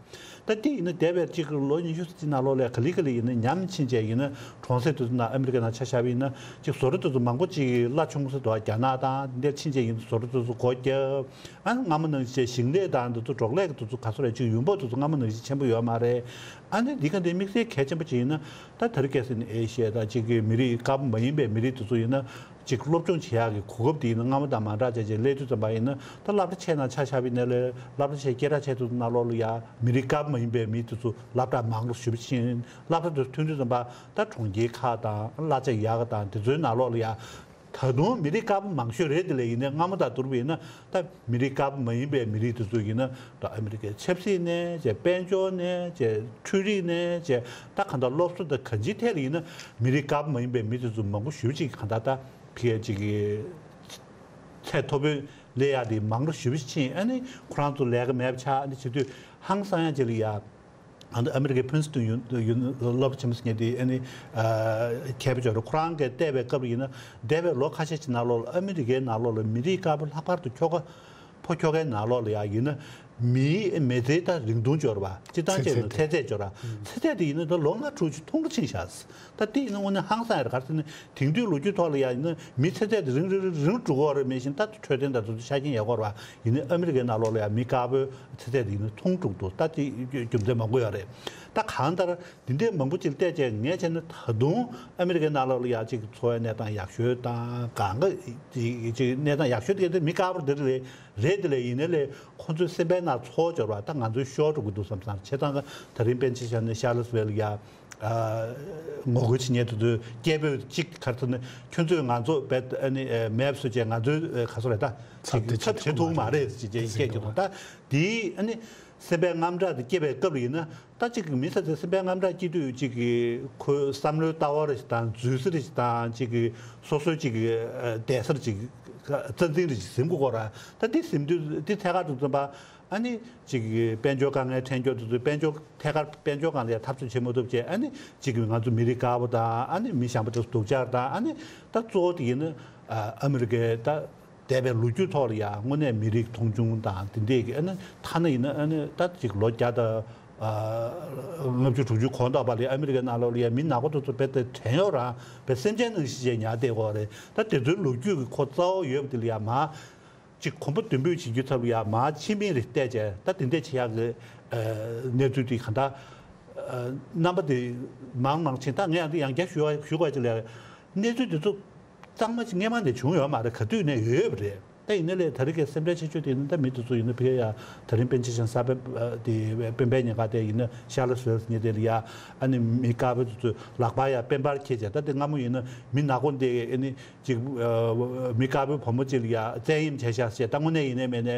ད་དེ་ཡིན་ན་འདས་པའི་གཅིག་ལོ་ཉི་ཤུ་ཙམ་ནང་ལོགས་ལ་ག་ལེ་ག་ལེ་ཡིན་ན་ཉམས་ཕྱིན་བྱས་ཡིན་ན། གྲོང་གསེབ་དེ་ཚོ་ནང་ཨ་མི་རི་ཀའི་ནང་ཆ་བཞག་པ་ཡིན་ན་གཅིག་བཟོ་གྲྭ་དེ་ཚོ་མང་པོ་གཅིག་གླ་ཆུང་ས་དུ་རྒྱ་ནག་དང་འདིར་ཕྱིན་བྱས་ཡིན་ན་བཟོ་གྲྭ་དེ་ཚོ་སྒོ་བརྒྱབ། ཨ་ནི་སྔ་མོ་ནང་བཞིན་ཞིང་ལས་དང་འདི་ཚོ་འབྲོག་ལས་ཀྱི་དེ་ཚོ་ག་ཚོད་རེད། གཅིག་ཡོང་འབབ་དེ་ཚོ་སྔ་མོ་ནང་བཞིན་ཆེན་པོ་ཡོད་མ་རེད། ཨ་ནི་འདི་ག་འདི་དམིགས་བསལ་གལ་ཆེན་པོ་ཅིག་ཡིན་ན། ད་དེ་རིང་ཁ་སང་ཨེ་ཤི་ཡ་དང་གཅིག་གི་མི་རིགས་དཀར་པོ་མ་ཡིན་པའི་མི་རིགས་དེ་ཚོ་ཡིན་ན། གཅིག་སློབ་སྦྱོང་བྱེད་ཡག་གི་གོ་སྐབས་དེ་ཡིན་ན་སྔ་མོ་དང་མ་འདྲ་བྱས་བྱས་སླེབས་དུས་ཙམ་པ་ཡིན་ན། ད་སློབ་གྲྭ་ཆེ་ནང་ཆ་བཞག་པ་ཡིན་ན་ལས། སློབ་གྲྭ་ཆེ་སྐད་གྲགས་ཆེ་དུས་ནང་ལོགས་ལ་ཡ་མི་རིགས་དཀར་པོ་མ་ཡིན་པའི་མི་དེ་ཚོ་སློབ་གྲྭ་མང་རུ་ཞེ་པོ་ཕྱིན། སློབ་གྲྭ་དེ་ཐོན་དུས་ཙམ་པ་ད་གྲོང་ཁྱེར་ཁག་དང་གླ་ཆ་ཡག་ག་དང་དེ་ཚོའི་ནང་ལོགས་ལ་ཡ། ད་དུང་མི་རིགས་དཀར་པོ་མང་ཤོས་རེད། དེ་ལས་ཡིན་ན་སྔ་མོ་དང་བསྡུར་བ་ཡིན་ན། ད་མི་རིགས་དཀར་པོ་མ་ཡིན་པའི་མི་རིགས་དེ་ཚོ་ཡིན་ན། ད་ཨ་མི་རི་ཀའི་ཆབ་སྲིད་ནས་བྱས། དཔལ་འབྱོར་ནས་བྱས། འཕྲུལ་རིག་ནས་བྱས། ད་གང་ལྟར་སློབ་གསོ་དང་གང་ཅིའི་ཐད་ལ་ཡིན་ན་མི་རིགས་དཀར་པོ་མ་ཡིན་པའི་མི་དེ་ཚོ་མང་པོ་ཞེ་པོ་ཅིག་གང་ལྟར་ད་ཕ་གིའི་ཅིག་གི་ཚད་མཐོ་པོའི་སླེབས་ཡག་དེ་མང་རུ་ཞེ་པོ་ཅིག་ཕྱིན། ཨ་ནི་ཁོ་རང་ཚོ་ལས་ཀ་མེད་པ་ཆགས། ཨ་ནི་བྱེད་དུས་ཧང་སང་ཡག་ཅིག་ལ་ཡ། ཨ་ནི་ཨ་མི་རི་ཀའི་ཕིན་སི་ཊོན་ཡུ་ཡུ་སློབ་གྲྭ་ཆེན་མོ་ཟེར་མཁན་དེ་ཨ་ནི་ཨ་མཁས་པ་ཅིག་ཡོད་རེད། ཁོ་རང་གིས་བལྟས་པའི་སྐབས་ལ་ཡིན་ན། འདས་པའི་ལོ་ཁ་ཤས་ཅིག་ནང་ལོགས་ལ་ཨ་མི་རི་ཀའི་ནང་ལོགས་ལ་མི་རིགས་དཀར་པོ་ལྷག་པར་དུ་ཁྱོ་ག་ཕོ་ཁྱོ་གའི་ནང་ལོགས་ལ་ཡ་ཡིན་ན། མིའི་མི་ཚེའི་ད་རིང་ཐུང་ཅིག་ཡོད་རེད་པ། སྤྱིར་བཏང་བྱས་ན་ཚེ་ཚད་ཅིག་ཡོད་རེད། ཚེ་ཚད་དེ་ཡིན་ན་ད་ལོ་ལྔ་དྲུག་ཅིག་ཐུང་རུ་ཕྱིན་བཞག་ད་དེ་ཡིན་ན་དངོས་གནས་ཧང་སང་ཡ་རེད། ག་རེ་ཟེར་ན་དེང་དུས་ལོ་རྒྱུས་ཐོག་ལ་ཡ་ཡིན་ན་མི་ཚེ་ཚད་དེ་རིང་རིང་རིང་རིང་འགྲོ་གི་ཡོད་རེད། མེད་བཞིན་ད་འཕྲོད་བསྟེན་དང་དེ་ཚོ་ཆ་རྐྱེན་ཡག་པོ་རེད་པ། ཡིན་ནའི་ཨ་མི་རི་ཀའི་ནང་ལོགས་ལ་ཡ་མི་དཀར་པོའི་ཚེ་ཚད་དེ་ཡིན་ན་ཐུང་དྲགས་འདུག་ད་དེ་རྒྱུ་མཚན་མང་པོ་ཡོད་རེད། ད་གང་ལྟར་འདི་འདྲའི་མང་པོ་ཅིག་བལྟས་བྱས་ངས་བྱས་ན་ད་དུང་ཨ་མི་རི་ཀའི་ནང་ལོགས་ལ་ཡ་ཅིག་འཚོ་བའི་གནས་སྟངས་ཡག་ཤོས་དང་། གང་ག་ཅིག་གནས་སྟངས་ཡག་ཤོས་དེ་མི་དཀར་པོ་དེ་རེད། རེད་དེ་ལས་ཡིན་ནའི་ལས་ཁོང་ཚོའི་སེམས་པའི་ནང་ཚོར་འབྱོར་བ་ད་ང་ཚོའི་ཤོར་འགྲོ་གི་འདུག་བསམ་སོང་། བྱས་ཙང་ད་རིང་དཔེར་ན་ཆ་བཞག་ན་ཤར་ལི་སི་ཝེལ་ཡ། ཨ་ངོ་རྒོལ་བྱེད་མཁན་དེ་ཚོའི་སྐད་འབོད་གཅིག་ག་རེ་ཟེར་ན། ཁྱོད་ཚོས་ང་ཚོ་རྦད་ཨ་ནི་ཨ་མེད་པ་བཟོས་བྱས་ང་ཚོའི་ཨ་ག་ཚོད་རེད། ད་ཚབ་ཅིག་དེ་ཚབ་བྱེད་ཐུབ་མ་རེད་ཅེས་བྱས་སྐད་རྒྱག་གི་འདུག་ད་དེའི་ཨ་ནི་སེམས་པའི་དངངས་སྐྲག་དེ་སྐྱེས་པའི་སྐབས་ལ་ཡིན་ན། ད་ཅིག་མི་ས་དེ་སེམས་པའི་དངངས་སྐྲག་སྐྱེ་དུས་ཅིག་གི་ཁོའི་བསམ་བློའི་ལྟ་བ་རེ་ཞིག་དང་འཛུལ་ས་རེ་ཞིག་དང་། ཅིག་གི་སོ་སོའི་ཅིག་གི་ཨ་བསྡད་ས་རེ་ཅིག་ རྩ་འཛིན་རེ་ཞིག་ཟིན་དགོས་ཀྱི་རེད། ད་འདི་ཟིན་དུས་འདི་ཐད་ཀར་དུ་བརྩམས་པ། ཨ་ནི་ཅིག་དཔལ་འབྱོར་དཀའ་ངལ་འཕྲད་མཁན་དེ་ཚོས་དཔལ་འབྱོར་ཐད་ཀར་དཔལ་འབྱོར་སྒང་ལ་ཡང་འཐབ་རྩོད་བྱེད་མ་ཐུབ་བྱས། ཨ་ནི་ཅིག་ང་ཚོ་མི་རིགས་དཀར་པོ་དང་། ཨ་ནི་མི་ཞན་པ་དེ་ཚོ་སྡུག་ཅག་དང་། ཨ་ནི་ད་གཙོ་བོ་དེ་ཡིན་ན་ཨ་ཨ་མི་རི་ཀའི་ད་འདས་པའི་ལོ་རྒྱུས་ཐོག་ལ་ཡང་དངོས་གནས་མི་རིགས་མཐོང་ཆུང་དང་དེ་འདྲས་ཀྱི། ཨ་ནི་ཐ་ན་ཡིན་ན་ཨ་ནི་ད་ཅིག་ལོ་བརྒྱ་དང་ཨ་ལྔ་བཅུ་དྲུག་ཅུ་གོང་དུ་བ་ལ་ཨ་མི་རི་ཀའི་ནང་ལོགས་ལ་ཡང་མི་ནག་པོ་དེ་ཚོ་རྦད་དེ་བྲན་གཡོག་རང་རྦད་སེམས་ཅན་ནང་བཞིན་བྱས་ཉར་བསྡད་ཡོད་རེད། ད་དེ་ཚོའི་ལོ་རྒྱུས་ཀྱི་ཁོ་རྩ་བ་ཡོད་པ་དེ་ལ་ཡང་མ་ཅིག་གོམ་པ་མདུན་སྤོས་བྱེད་རྒྱུའི་ཐབས་ལ་ཡང་མ་ཕྱི་མིག་རེ་བལྟས་བྱས། ད་དེ་འདྲས་བྱེད་ཡག་གི་ཨ་གནས་ཚུལ་དེ་གང་ལྟར་ཨ་རྣམ་པ་དེ་མང་མང་ཕྱིན། ད་ངས་ཡང་དེ་ཡང་བསྐྱར་ཞུ་བ་ཞུ་དགོས་ཅིག་ལ། གནས་ཚུལ་དེ་ཚོ་གཙང་མ་ཅིག་སྔས་མ་ནས་བྱུང་ཡོད་མ་རེད། ག་དུས་ནས་ཡོད་ཡོད་པ་རེད། ད་ཡིན་ན་ལས་ད་རེས་ཀྱི་སེམས་ཁྲལ་ཆེ་ཤོས་དེ་ཡིན་ན། ད་མི་དེ་ཚོ་ཡིན་ན་ཕ་གི་ཡ་ད་རིང་པཎ་ཆེན་ཞང་གསར་པ་དེ་སྤེན་པའི་ཉེན་ཁ་དེ་ཡིན་ན་ཤར་ལ་སོས་ཉེ་དེ་ལ་ཡ། ཨ་ནི་མི་དཀར་པོ་དེ་ཚོ་ལག་པ་ཡ་པེན་པར་འཁྱེར་བྱས། ད་དེ་སྔ་མོ་ཡིན་ན་མི་ནག་པོ་འདི་ཨ་ནི་ཅིག་ཨ་མི་དཀར་པོའི་བུ་མོ་ཅིག་ལ་ཡ་བཙན་གཡེམ་བྱས་ཤག་ཟེར། ད་དངོས་གནས་ཡིན་ནའི་མིན་ནའི་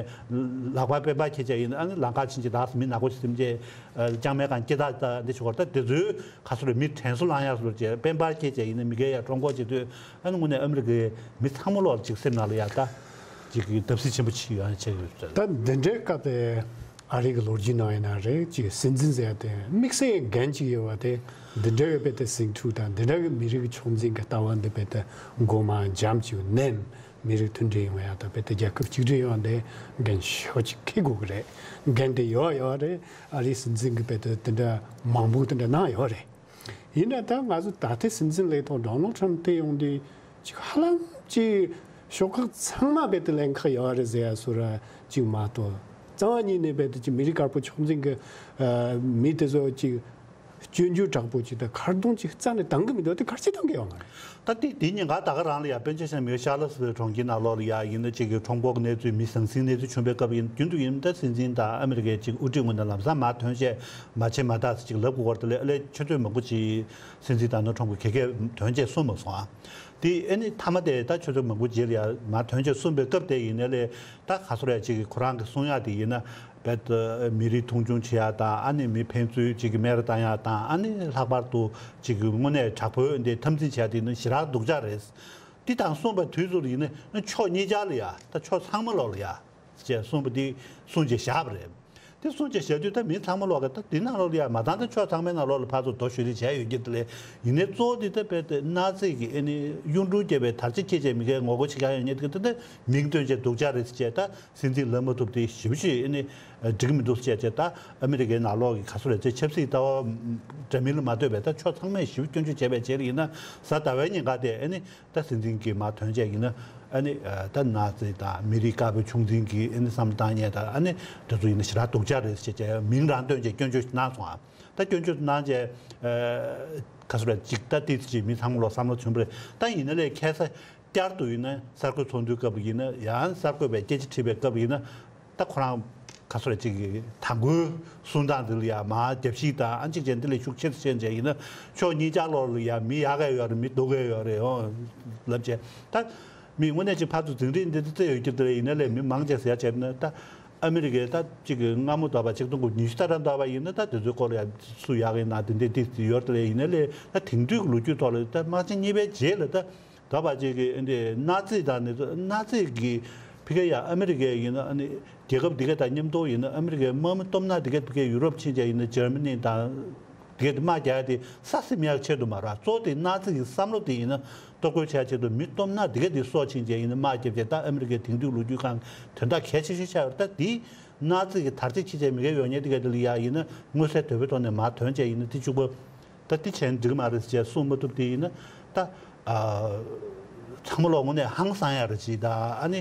ལག་པ་པེན་པར་འཁྱེར་བྱས་ཡིན་ན། ཨ་ནི་ལམ་ཁ་ཕྱིན་ཅིག་ད་མི་ནག་པོ་ཞིག་སེམས་ཅན་ལྕང་མའི་སྒང་སྐྱེ་ཐག་ད་འདི་ཞུ་བར། ད་དེ་ཚོའི་ག་ཚོད་རེད། མི་དྲན་གསོ་བླང་ཡག་བཟོ་བྱས་པེན་པར་འཁྱེར་བྱས་ཡིན་ན་མི་སྒེར་ཡ་ཀྲོང་ཀོ་བྱེད་དུས། ཨ་ནི་དངོས་གནས་ཨ་མི་རི་ཀའི་མི་ཚང་མ་ལོག་ཅིག་སེམས་ནང་ལ་ཡ་ད་ཅིག་བརྡབ་གསིག་ཆེན་པོ་ཅིག་ཡོང་ཆེ་ཡོད་ཟེར། ད་འདི་འདྲའི་སྐབས་དེ་ཨ་རི་གི་ལོ་རྒྱུས་ནང་ཡིན་ན་རེད། ཅིག་སྲིད་འཛིན་ཟེར་ཡ་དེ་དམིགས་བསལ་འགན་ཅིག་ཡོད་པ་དེ། འདི་འདྲ་བའི་དཔེ་དེ་ཟིང་འཁྲུག་དང་འདི་འདྲ་གི་མི་རིགས་ཀྱི་ཕྱོགས་འཛིན་གྱི་ལྟ་བ་འདི་དཔེ་དེ་མགོ་མ་འཇམ་ཅིག་མནན། མི་རིགས་མཐུན་སྒྲིལ་ཡོང་ཡ་དང་དཔེ་དེ་རྒྱལ་ཁབ་གཅིག་སྒྲིལ་ཡོང་ཡ་དེ་འགན་ཤོག་ཅིག་འཁྱེར་དགོས་ཀྱི་རེད། འགན་དེ་ཡོད་ཡོད་རེད། ཨ་རིའི་སྲིད་འཛིན་གྱི་དཔེ་དེ་དེ་འདྲ་མང་པོ་དེ་འདྲ་གནང་ཡོད་རེད། ཡིན་ན་ད་ང་ཚོ་ད་ལྟའི་སྲིད་འཛིན་ལས་ཐོག་ཌོ་ནལ་ཊམ་དེ་ཡོང་དུས་ཅིག་ཧ་ལམ་ཅིག་ཤོག་ཁག་ཚང་མ་རྦད་དེ་ལེན་ཁག་ཡོད་རེད་ཟེར་ཡ་བཟོ་འདྲ་ཅིག་མ་གཏོགས། རྩ་བ་ཉིད་ནས་རྦད་དེ་ཅིག་མི་རིགས་དཀར་པོ་ཕྱོགས་འཛིན་གྱི་ཨ་མི་དེ་ཚོ་ཅིག་སྐྱོན་བརྗོད་དྲག་པོ་ཅིག་དང་ཁ་རྡུང་ཅིག་རྩ་ནས་གཏང་གི་མི་འདུག་དེ་ག་རེ་བྱེད་གཏང་གི་ཡོད་མ་རེད། ད་དེ་དེ་ཉིན་ག་ད་ག་རང་ལ་ཡ་པཎ་ཆེན་ཞང་མི་ཤར་ལ་སི་གྲོང་ཁྱེར་ནང་ལོགས་ལ་ཡ་ཡིན་ན་ཅིག་གི་ཁྲོམ་སྐོར་གྱི་གནས་ཚུལ་མི་ཟང་ཟིང་གནས་ཚུལ་བྱུང་བའི་སྐབས་ཡིན། རྒྱུན་དུ་ཡིན་ད་སྲིད་འཛིན་དང་ཨ་མི་རི་ཀའི་ཅིག་དབུ་ཁྲིད་ངོས་ནས་ལམ་སང་མར་ཐོན་བྱས་མ་བྱེད་མ་ད་ཅིག་ལབ་དགོས་སྐོར་དེ་ལས། ཨ་ལས་ཆུ་ཚོད་མང་པོ་ཅིག་སྲིད་འཛིན་ད་ནོ་ཁྲོམ་གྱིས་ག་གེ་ཐོན་བྱས་གསུངས་མ་སོང་ཨ། དེ་ཨ་ནི་མཐའ་མ་དེ་ད་ཆུ་ཚོད་མང་པོ་རྗེས་ལ་ཡ་མར་ཐོན་བྱས་གསུངས་པའི་སྐབས་དེ་ཡིན་ནའི་ལས། ད་ག་སོ་རེད། ཅིག་ཁོ་རང་གི་གསུང་ཡག་དེ་ཡིན་ན་རྦད་དེ་མི་རིགས་མཐོང་ཆུང་བྱེད་ཡག་དང་། ཨ་ནི་མི་ཕན་ཚུན་ཅིག་གི་སྨད་ར་བཏང་ཡག་དང་། ཨ་ནི་ལྷག་པར་དུ་ཅིག་གི་དངོས་གནས་དྲག་པོའི་འདི་འཐབ་འཛིང་བྱེད་ཡག་དེ་ཡིན་ན་ཞེ་དྲག་སྡུག་ཅག་རེད། འདི་དང་གསུངས་པའི་དུས་ཚོད་ལ་ཡིན་ན་ཕྱོགས་གཉིས་ཆར་ལ་ཡ། ད་ཕྱོགས་ཚང་མ་ལོག་ལ་ཡ་ཅེས་གསུངས་པ་འདི་གསུངས་བྱས་བཞག་པ་རེད། དེ་གསུངས་བྱས་བཞག་དུས་ད་མི་ཚང་མ་ལོག་གི་ད་དེ་ནང་ལོགས་ལ་ཡ་མ་བཏང་། ད་ཕྱོགས་ཚང་མའི་ནང་ལོགས་ལ་ཕར་ཚུར་རྡོ་གཞུ་རེས་བྱས་ཡོད་ཀྱི་དེ་ལས། ཡིན་ནའི་གཙོ་བོ་དེ་ད་རྦད་དེ་ནཱ་ཛི་གི་ཨ་ནི་གཡུང་དྲུང་རྒྱལ་པོའི་དར་ཆ་འཁྱེར་བྱས་མི་སྒེར་ངོ་རྒོལ་བྱེད་མཁན་ཡོད་མཁན་དེ་ག་ད་མིང་བཏོན་བྱས་སྡུག་ཅག་རེད་ཟེར་བྱས། ད་སྲིད་འཛིན་ལབ་མ་ཐུབ་དེ་ཞེ་པོ་ཅིག་ཨ་ནི་འགྲིག་གི་མི་འདུག་ཟེར་བྱས་བྱས། ད་ཨ་མི་རི་ཀའི་ནང་ལོགས་ཀྱི་ག་སོ་རེད་ཅེ་ཆབ་སྲིད་ལྟ་བ་འདྲ་མིན་ལ་མ་ལྟོས་པའི་ད་ཕྱོགས་ཚང་མས་ཞེ་པོ་སྐྱོན་བརྗོད་བྱས་པའི་རྗེས་ལ་ཡིན་ན་གཟའ་ཟླ་བའི་ཉིན་ཀ་དེ་ཨ་ནི། ད་སྲིད་འཛིན་གྱིས་མར་ཐོན་བྱས་ཡིན་ན་ཨ་ནི་ད་ནཱ་ཛི་དང་མི་རིགས་དཀར་པོའི་ཕྱོགས་འཛིན་གྱི་ཨ་ནི་བསམ་བློ་བཏང་མཁན་དང་། ཨ་ནི་དེ་ཚོ་ཡིན་ན་ཞེ་དྲག་སྡུག་ཅག་རེད་ཟེར་བྱས་མིང་རང་བཏོན་བྱས་སྐྱོན་བརྗོད་གནང་སོང་ཨ། ད་སྐྱོན་བརྗོད་གནང་བྱས་ག་སོ་རེད་ཅིག་ད་ཏིས་ཅིག་མི་ཚང་མ་ལོག་བསམ་བློ་བྱུང་བ་རེད། ད་ཡིན་ན་ལས་ཁ་སང་བསྐྱར་དུ་ཡིན་ན་གསར་འགོད་ཚོགས་འདུའི་སྐབས་ལ་ཡིན་ན་ཡང་གསར་འགོད་པས་སྐད་ཆ་དྲིས་པའི་སྐབས་ལ་ཡིན་ན། ད་ཁོ་རང་ག་སོ་རེད་ཅིག་དང་པོའི་གསུང་སྟངས་འདི་ལ་ཡ་མར་རྒྱབ་བཤིག་དང་ཨ་གཅིག་བྱས་འདི་ལས་ཤུགས་ཆེར་ཕྱིན་བྱས་ཡིན་ན་ཕྱོགས་གཉིས་ཆ་ལོགས་ལ་ཡ་མི་ཡག་ག་ཡོད་རེད། མི་སྡུག་ག་ཡོད་རེད་ཨོ་ལབ་བྱས། ད་མི་དངོས་གནས་ཅིག་ཕར་ཚུར་འཛིང་རེས་འདི་འདི་རྩེ་ཡོད་ཀྱི་འདི་ལས་ཡིན་ན་ལས་མི་མང་ཆེ་ཟེར་ཡ་བྱས་ན་ད་ཨ་མི་རི་ཀའི་ད་ཅིག་སྔ་མོ་འདྲ་པ་ཆིག་སྟོང་དགུ་ཉི་ཤུ་ལྟར་འདྲ་པ་ཡིན་ན་ད་དེ་ཚོའི་སྐོར་ལ་ཡ་སུ་ཡག་ཡིན་ན་དེ་འདྲས་འདི་ཡོད་རེད། ལས་ཡིན་ན་ལས་ད་དེང་དུས་ཀྱི་ལོ་རྒྱུས་ཐོག་ལ་ད་དམག་ཆེན་གཉིས་པའི་རྗེས་ལ་ད། ད་བར་ཅིག་གི་འདི་ནཱ་ཛི་དང་ནི་ནཱ་ཛི་གི་ཕི་གེ་ཡ་ཨ་མི་རི་ཀའི་ཡིན་ན་ཨ་ནི་རྒྱལ་ཁབ་འདི་ག་དང་མཉམ་དུ་ཡིན་ན་ཨ་མི་རི་ཀའི་དམག་མི་སྟོབས་ན་འདི་ག་ཕི་གེ་ཡུ་རོབ་ཕྱིན་བྱས་ཡིན་ན་འཇར་མ་ནི་དང་འདི་ག་དམག་རྒྱག་ཡ་དེ་ས་སེམས་ཡག་ཆེད་དུ་མ་ར་གཙོ་བོ་དེ་ནཱ་ཛི་གི་བསམ་བློ་དེ་ཡིན་ན་གཏོར་རྒོལ་བྱ་ཆེད་དུ་མི་སྟོབས་ན་འདི་ག་དེ་སྲོག་ཕྱིན་བྱས་ཡིན་ན་དམག་རྒྱབ་བྱས། ད་ཨ་མི་རི་ཀའི་དེང་དུས་ལོ་རྒྱུས་སྒང་དོན་དག་གལ་ཆེ་ཤོས་ཆགས་ཡོད་རེད། ད་དེ་ནཱ་ཛི་གི་དར་ཆ་ཕྱིན་བྱས་མི་ག་ཡོད་མཁན་འདི་ག་དེ་ལ་ཡ་ཡིན་ན་མངོན་གསལ་དོད་པོའི་ཐོག་ནས་མར་ཐོན་བྱས་ཡིན་ན་དེ་གཅིག་པ། ད་འདི་བྱས་ན་འགྲིག་གི་མ་རེད་ཅེས་གསུང་མ་ཐུབ་དེ་ཡིན་ན་ད་ཨ་ཚང་མ་ལོག་དངོས་གནས་ཧང་སང་ཡ་རེད་ཅེས། ད་ཨ་ནི་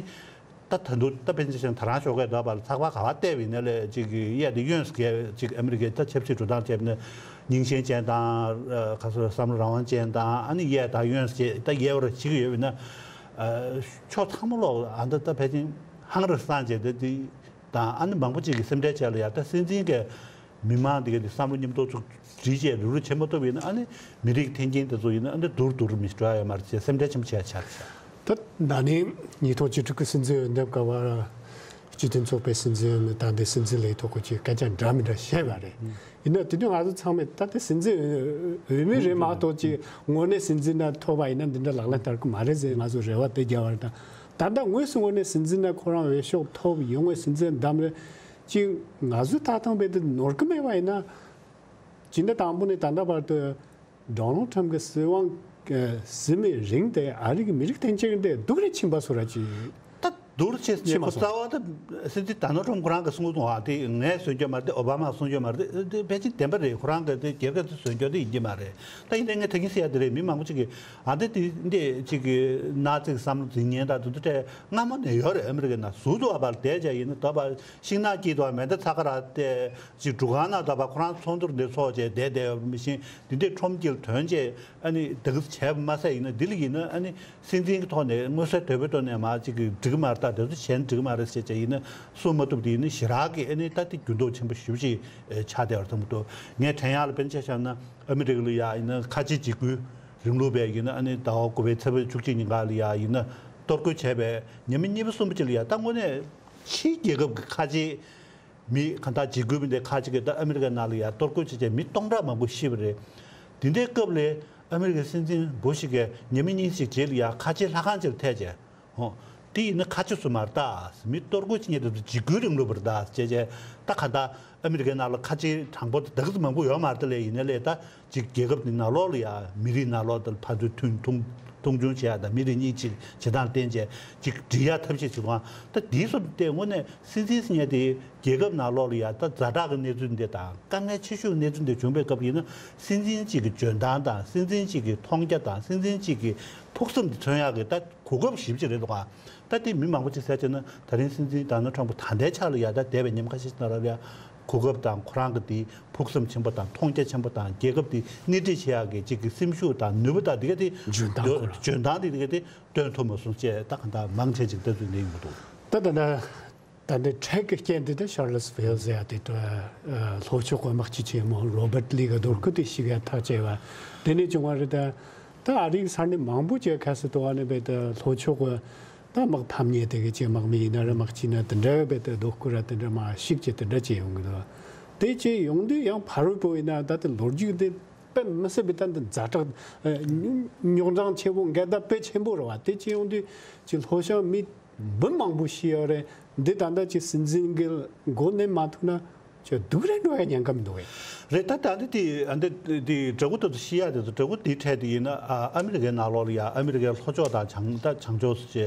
ད་ད་དུང་ད་པཎ་ཆེན་ཞང་ད་རང་ཞོགས་ཀས་འདྲ་པར་ཚགས་པར་ག་བ་བལྟས་པ་ཡིན་ན་ལས་ཅིག་གི་གཡས་དེ་གཡོན་ཟེར་ཅིག་ཨ་མི་རི་ཀའི་ད་ཆབ་སྲིད་འགྲོ་སྟངས་བྱས་པ་ཡིན་ན་རྙིང་ཞེན་ཅན་དང་ཨ་ག་ཚོད་བསམ་བློ་རང་དབང་ཅན་དང་ཨ་ནི་གཡས་དང་གཡོན་ཟེར་ད་གཡས་པར་ཅིག་ཡོད་པ་ཡིན་ན་ཨ་ཕྱོགས་ཚང་མ་ལོག་ཨ་ད་ད་ཕལ་ཆེར་ཧང་རེ་སང་བྱས་ད་དེ། དང་ཨ་ནི་མང་པོ་ཅིག་གི་སེམས་ཁྲལ་བྱས་ལ་ཡ་ད་སྲིད་འཛིན་གྱི་མི་མང་འདི་ག་འདི་བསམ་བློ་མཉམ་དུ་ཚུགས་བསྒྲིལ་བྱས་རུ་རུ་བྱེད་མ་ཐུབ་པ་ཡིན་ན་ཨ་ནི་མི་རིགས་འཐེན་འཁྱེར་དེ་ཚོ་ཡིན་ན་ཨ་ནི་དུར་དུར་མི་འགྲོ་ཡ་ཡོད་མ་རེད་ཅེས་སེམས་ཁྲལ་ཆེན་པོ་བྱས་ཆགས་ཤག་ད་ད་ནི་ཉིས་སྟོང་བཅུ་དྲུག་གི་སྲིད་འཛིན་འོས་འདེམས་སྐབས་སྤྱི་མཐུན་ཚོགས་པའི་སྲིད་འཛིན་འོས་མི་ད་ལྟའི་སྲིད་འཛིན་ལས་ཐོག་གི་ཅིག་སྐད་ཆ་འདྲ་མི་འདྲ་བཤད་པ་རེད། ཡིན་ན་དེ་དུས་ང་ཚོ་ཚང་མས་ད་ལྟའི་སྲིད་འཛིན་འོས་མི་རེད་མ་གཏོགས་ཅིག་དངོས་གནས་སྲིད་འཛིན་ན་ཐོབ་པ་ཡིན་ན་འདི་འདྲ་ལག་ལེན་བསྟར་གི་མ་རེད་ཟེར་ང་ཚོ་རེ་བ་དེ་རྒྱག་པ་རེད། ད་ ད་ལྟ་དངོས་སུ་དངོས་གནས་སྲིད་འཛིན་ན་ཁོ་རང་འོས་ཤོག་ཐོབ་ཡོང་བའི་སྲིད་འཛིན་འདམ་རེད། ཅིག་ང་ཚོའི་ལྟ་སྟངས་དཔེ་དེ་ནོར་གི་མེད་པ་ཡིན་ན། སྤྱི་ཟླ་དང་པོ་ནས་ད་ལྟ་བར་དུ་ཌོ་ནལ་ཁྲམ་གྱི་སྲིད་དབང་གི་སྲིད་མི་རིང་དེ་ཨ་རི་གི་མི་རིགས་བསྟན་བཅོས་འདི་སྡུག་རེ་ཕྱིན་པ་སོ་ར་ཅིག་ད་སྡུག་རེ་ཕྱིན་ཕྱིན་པ་སོ། རྩ་བ་ད་སྲིད་འཛིན་ཌོ་ནལ་ཁྲམ་ཁོ་རང་གི་གསུང་དུ་བ་དེ་ངས་གསུང་རྒྱུ་མ་རེད། དེ་ཨོ་བྷ་མ་གསུང་རྒྱུ་མ་རེད། དེ་དེ་ཕལ་ཆེར་བདེན་པ་རེད། ཁོ་རང་གི་དེ་རྒྱལ་ཁབ་དེ་གསོན་རྒྱུ་དེ་ཡིན་གྱི་མ་རེད། ད་ཡིན་ནའི་ངས་ད་གིན་ཟེར་ཡ་དེ་རེད། མི་མང་པོ་ཅིག་གིས་ཨ་འདི་དེ་འདི་ཅིག་གི་ནག་ཅིག་བསམ་བློ་འཛིན་མཁན་དང་དེ་ཚོ་གྲས་སྔ་མོ་ནས་ཡོད་རེད། ཨ་མི་རི་ཀའི་ནང་ཟུར་དུ་བ་བར་བསྡད་བྱས་ཡིན་ན། ད་བར་ཤིང་ནགས་དཀྱིལ་དུ་མེ་མདའ་ཚ་ཁ་ར་བལྟས། ཅིག་འབྲུ་ཁང་ནང་ད་བར་ཁོ་རང་ཚོགས་འདུར་འདི་ཚོགས་བྱས་བསྡད་བསྡད་ཡོད་པ་མི་ཤེས། འདི་འདྲའི་ཁྲོམ་དཀྱིལ་ཐོན་བྱས་ཨ་ནི་དེ་ག་ཚོ་བྱས་པ་མ་ཟད་ཡིན་ན། འདི་ལ་ཡིན་ན་ཨ་ནི་སྲིད་འཛིན་གྱི་ཐོག་ནས་མངོན་གསལ་དོད་པོའི་ཐོག་ནས་མ་ཅིག་གི་འགྲིག་གི་མ་རེད། ད་དེ་ཚོ་བྱས་ན་འགྲིག་གི་མ་རེད་ཟེར་བྱས་ཡིན་ན་གསུང་མ་ཐུབ། དེ་ཡིན་ན་ཞེ་དྲག་གི་ཨ་ནི་ད་དེ་འགྱུར་ལྡོག་ཆེན་པོ་ཞེ་པོ་ཅིག་ཆགས་བསྡད་པ་མཐོང་གི་འདུག་ངས་དྲན་ཡག་ལ་དཔེར་ན་ཆ་བཞག་ན་ཨ་མི་རི་ཀ་ལ་ཡ་ཡིན་ན་ཁ་ཆེ་འཇིགས་སྐུལ་རིང་ལུགས་པས་ཡིན་ན་ཨ་ནི་ཟླ་བ་དགུ་པའི་ཚེས་པ་བཅུ་གཅིག་ཉིན་ག་ལ་ཡ་ཡིན་ན་གཏོར་རྒོལ་བྱས་པའི་ཉི་མ་གཉིས་པ་གསུམ་པ་ཅིག་ལ་ཡ་ད་དངོས་གནས་ཕྱིའི་རྒྱལ་ཁབ་ཀྱི་ཁ་ཆེ་མི་གང་ལྟར་འཇིགས་སྐུལ་མི་འདི་ཁ་ཅིག་གིས་ད་ཨ་མི་རི་ཀའི་ནང་ལ་ཡ་གཏོར་རྒོལ་བྱས་བྱས་མི་སྟོང་ཕྲག་མང་པོ་ཤི་བ་རེད། དེ་འདྲའི་སྐབས་ལ་ཨ་མི་རི་ཀའི་སྲིད་འཛིན་བྷུ་ཤི་གིས་ཉི་མ་གཉིས་ཤིག་རྗེས་ལ་ཡ་ཁ་ཆེ་ལྷ་ཁང་ཅིག་ལ་ཐད་བྱས། ཧོ། དེ་ཡིན་ན་ཁ་ཆེ་སུ་མ་རེད་ད། མི་གཏོར་རྒོལ་བྱེད་མཁན་དེ་ཚོ་འཇིགས་སྐུལ་རིང་ལུགས་པ་རེད་ད་བྱས་བྱས། ད་གང་ལྟར་ཨ་མི་རི་ཀའི་ནང་ལ་ཁ་ཆེ་དྲང་པོ་དེ་ག་ཚོད་མང་པོ་ཡོད་མ་རེད་ད། ལས་ཡིན་ན་ལས་ད། ཅིག་རྒྱལ་ཁབ་དེ་ནང་ལོགས་ལ་ཡ་མི་རིགས་ནང་ལོགས་དང་ཕན་ཚུན་མཐུན་མཐོང་མཐོང་ཆུང་བྱེད་ཡ་དང་མི་རིགས་གཉིས་ཅིག་བྱེད་སྟངས་བསྟན་བྱས་ཅིག་འགྲིག་ཡ་ཐབས་ཤེས་བྱེད་དགོས། ད་དེའི་སོ་དེ་དངོས་གནས་སྲིད་འཛིན་ཟེར་མཁན་དེ་རྒྱལ་ཁབ་ནང་ལོགས་ལ་ཡ་ད་ཛ་དྲག་གི་གནས་ཚུལ་འདི་དང་དཀའ་ངལ་ཆེ་ཤོས་གནས་ཚུལ་འདི་བྱུང་པའི་སྐབས་ཡིན་ན་སྲིད་འཛིན་གཅིག་གི་འཇོན་ཐང་དང་སྲིད་འཛིན་གཅིག་གི་མཐོང་རྒྱ་དང་སྲིད་འཛིན་གཅིག་གི་ཕུགས་བསམ་དེ་མཚོན་ཡག་གི་ད་གོ་སྐབས་ཞེ་པོ་ཅིག་རེད་འདུག་ག་ད་དེ་མི་མང་པོ་ཅིག་ཟེར་བྱས་ན་ད་རིང་སྲིད་འཛིན་ཌོ་ནལ་ཁྲམ་ཕུ་ད་ལྟའི་ཆ་ལ་ཡ་ད་འདས་པའི་ཉིན་ཁ་ཤས་ཤིག་ནང་ལ་ཡ་གོ་སྐབས་དང་ཁོ་རང་གི་དེ་ཕུགས་བསམ་ཆེན་པོ་དང་མཐོང་རྒྱ་ཆེན་པོ་དང་རྒྱལ་ཁབ་དེ་སྣེ་ཁྲིད་བྱེད་ཡག་གི་ཅིག་གི་སེམས་ཤུགས་དང་ནུས་པ་དང་དེ་ག་དེ་འཇོན་ཐང་ཁོ་རང་འཇོན་ཐང་དེ་དེ་ག་དེ་སྟོན་ཐུབ་མ་སོང་ཅེས་ད་གང་ལྟར་མང་ཆེ་ཅིག་ལྟ་ཚུལ་འདི་ཡིན་པ་འདུག་ད་ད་ད། ད་ལྟའི་འཕྲལ་གྱི་རྐྱེན་དེ་དེ་ཤར་ལི་སི་ཕིལ་ཟེར་ཡ་དེ་དུ་ལྷོ་ཕྱོགས་གི་དམག་སྤྱི་ཆེན་མོ་རོ་བར་ལི་གི་རྡོ་སྐུ་དེ་ཞིག་ཡ་ཐག་བཅད་པ་དེ་ནས་བྱུང་བ་རེད། ད་ད་ཨ་རིའི་ས་གནས་མང་པོ་ཅིག་ཁ་སི་དུ་བ་ནས་བས་ད་ལྷོ་ཕྱོགས་གི་ད་དམག་ཕམ་ཉེས་དེ་གི་ཅིག་དམག་མི་ཡིན་ན་རེད། དམག་སྤྱི་ན་དེ་འདྲ་བས་ད་རྡོ་སྐུ་ར་དེ་འདྲ་མ་ཞིག་ཅིག་དེ་འདྲ་ཅིག་ཡོང་གི་འདུག་དེ་ཅིག་ཡོང་དུས་ཡང་ཕ་རོལ་པོ་ཡིན་ན་ད་དེ་ལོ་རྒྱུས་དེ་དཔེ་མི་སྲིད་པའི་ད་འདི་ཛ་དྲག་རྙོག་འཛིང་ཆེན་པོ་འགལ་ཟླ་དཔེ་ཆེན་པོ་རེད་བ། དེ་ཅིག་ཡོང་དུས་ཅིག་ལྷོ་ཤང་མི་འབུམ་མང་པོ་ཤི་ཡོད་རེད། འདི་ད་ལྟ་ཅིག་སྲིད་འཛིན་གྱི་མགོ་ནས་མ་ཐུག་ན་ཅིག་སྡུག་རེ་འགྲོ་ཡ་ཉེན་ཁ་མི་འདུག་གས། རེད། ད་ད་འདི་དེ་ཨ་འདི་དེ་དྲ་འགོ་དེ་ཚོ་ཤི་ཡ་དེ་ཚོ་དྲ་འགོ་དེའི་གྲས་དེ་ཡིན་ན་ཨ་ཨ་མི་རི་ཀའི་ནང་ལོགས་ལ་ཡ་ཨ་མི་རི་ཀའི་ལྷོ་ཕྱོགས་དང་བྱང་ད་བྱང་ཕྱོགས་སུ་ཅེ་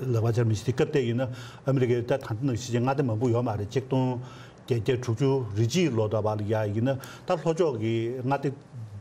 ལབ་པ་ཆར་མི་ཤི་དེ་སྐབས་དེ་ཡིན་ན་ཨ་མི་རི་ཀའི་ད་ད་འདི་ནང་ཤི་ཅེ་མངའ་སྡེ་མང་པོ་ཡོད་མ་རེད། ཆིག་སྟོང་བརྒྱད་བརྒྱ་དྲུག་ཅུ་རེ་གཅིག་ལོ་ད་བར་ལ་ཡ་ཡིན་ན་ད་ལྷོ་ཕྱོགས་ཀྱི་མངའ་སྡེ་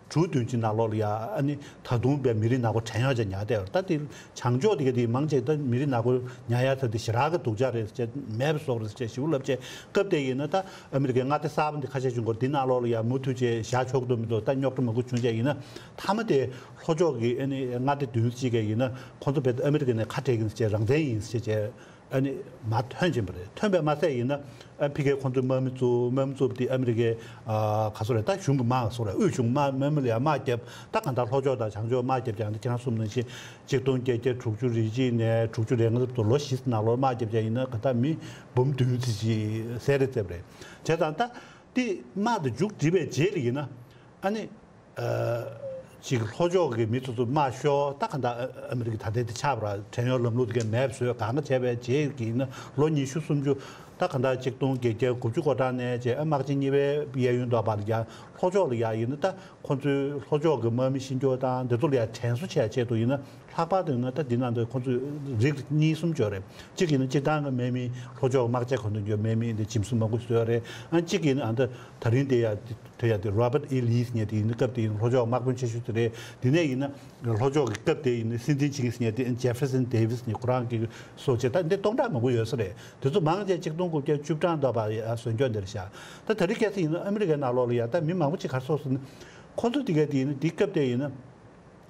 དྲུག་བདུན་ཅིག་ནང་ལོགས་ལ་ཡ་ཨ་ནི་ད་དུང་བའི་མི་རིགས་ནག་པོ་བྲན་གཡོག་ཅིག་ཉར་བསྡད་ཡོད་རེད། ད་དེ་བྱང་ཕྱོགས་དེ་ག་དེ་མང་ཆེ་ད་མི་རིགས་ནག་པོ་ཉར་ཡ་ད་དེ་ཞེ་དྲག་གི་སྡུག་ཅག་རེད་ཟེར་མེད་པ་བཟོ་རེད་ཟེར་ཞིབ་ལབ་ཅེ་སྐབས་དེ་ཡིན་ན་ད་ཨ་མི་རི་ཀའི་མངའ་སྡེ་གསར་པ་འདི་ཁ་ཤས་བྱུང་གོ་འདི་ནང་ལོགས་ལ་ཡ་མུ་མཐུད་ཅེ་བཞག་ཆོག་གི་འདུག་མི་འདུག་ད་རྙོག་དྲ་མང་པོ་བྱུང་ཅེ་ཡིན་ན་མཐའ་མ་དེ་ལྷོ་ཕྱོགས་ཀྱི་ཨ་ནི་མངའ་སྡེ་བདུན་ཅིག་ག་ཡིན་ན་ཁོང་ཚོ་བས་ཨ་མི་རི་ཀ་ནས་ཁ་བྲལ་གྱིན་ཟེར་རང་བཙན་ཡིན་ཟེར་བྱས་ཨ་ནི་མར་ཐོན་ཕྱིན་པ་རེད། ཐོན་པས་མ་ཟད་ཡིན་ན་ཨ་ཕི་གའི་ཁོང་ཚོའི་དམག་མི་བཙུགས། དམག་མི་བཙུགས་པ་དེ་ཨ་མི་རི་ཀའི་ཨ་ག་ཚོད་རེད། ད་གཞུང་གི་དམག་ཚོ་རེད། དབུས་གཞུང་དམག་དམག་མི་ལ་ཡང་དམག་བརྒྱབ། ད་གང་ལྟར་ལྷོ་ཕྱོགས་དང་བྱང་ཕྱོགས་དམག་བརྒྱབ་ཀྱང་ད་ཁྱེད་རང་གསུངས་ནང་བཞིན་ཆིག་སྟོང་བརྒྱད་བརྒྱ་དྲུག་ཅུ་རེ་གཅིག་ནས་དྲུག་ཅུ་རེ་ལྔ་ཙམ་དུ་ལོ་བཞི་ནང་ལོགས་དམག་བརྒྱབ་ཀྱང་ཡིན་ན་གང་ལྟར་མི་འབུམ་བདུན་ཙམ་ཞིག་བསད་རེས་བསྡད་པ་རེད། བྱས་ཙང་ད་དེ་དམག་དེ་མཇུག་བསྒྲིལ་བའི་རྗེས་ལ་ཡིན་ན་ཨ་ནི། ཅིག་ལྷོ་ཕྱོགས་ཀྱི་མི་ཚོ་ཚོ་དམག་ཤོར། ད་ག་འདྲ་ཨ་མི་རི་ཀ་ད་ལྟའི་དེ་ཆགས་པ་ར་བྲན་གཡོག་ལམ་ལུགས་དེ་གའི་མེད་པ་བཟོས་གང་ག་བྱས་པའི་རྗེས་ཀྱི་ཡིན་ན་ལོ་ཉི་ཤུ་སུམ་ཅུ་ད་ག་འདྲ་ཆིག་སྟོང་བརྒྱད་བརྒྱ་དགུ་བཅུ་གོ་གྲངས་ནས་བྱས་ཨ་དམག་ཆེན་གཉིས་པའི་གཡས་གཡོན་དུ་བར་ལ་ཡ་ལྷོ་ཕྱོགས་ལ་ཡ་ཡིན་ན་ད་ཁོང་ཚོའི་ལྷོ་ཕྱོགས་ཀྱི་དམག་མི་ཤི་འགྱོ་དང་འདི་ཚོ་ལ་ཡ་དྲན་གསོ་བྱས་ཆེད་དུ་ཡིན་ན་ལྷག་པར་དུ་ཡིན་ན་ད་འདི་ནང་དུ་ཁོང་ཚོས་རིགས་གཉིས་གསུམ་བྱོས་རེད། གཅིག་ཡིན་ན་སྤྱིར་བཏང་གི་དམག་མི་ལྷོ་ཕྱོགས་དམག་ཆས་གོན་དུ་འགྱོ་དམག་མི་འདི་འཇིམ་གསུམ་མང་པོ་བཟོས་རེད། ཨ་གཅིག་ཡིན་ན་ཨ་ད་ད་རིང་དེ་ཡ་དེ་ཡ་དེ་Robert E. Lee ཟེར་མཁན་དེ་ཡིན་ན་སྐབས་དེ་ཡིན་ན་ལྷོ་ཕྱོགས་དམག་དཔོན་ཆེ་ཤོས་དེ་རེད། དེ་ནས་ཡིན་ན་ལྷོ་ཕྱོགས་ཀྱི་སྐབས་དེ་ཡིན་ན་སྲིད་འཛིན་ཆིང་ཟེར་མཁན་དེ་Jefferson Davis ནི་ཁོ་རང་གི་སོགས་བྱས་ད་འདི་སྟོང་ཕྲག་མང་པོ་ཡོད་ས་རེད། དེ་ཚོ་མང་ཆེ་ཆིག་སྟོང་དགུ་བརྒྱ་བཅུ་གྲངས་འདྲ་བ་ཡ་གསོན་སྐྱོན་འདིར་བཞག་ད་ད་རིང་ཁ་སང་ཡིན་ན་ཨ་མི་རི་ཀའི་ནང་ལོགས་ལ་ཡ་ད་མི་མང་པོ་ཅིག་ག་རེ་སོགས་ཟེར་ན་ཁོ་ཚོ་དེ་ག་དེ་ཡིན་ན་དེ་སྐབས་དེ་ཡིན་ན།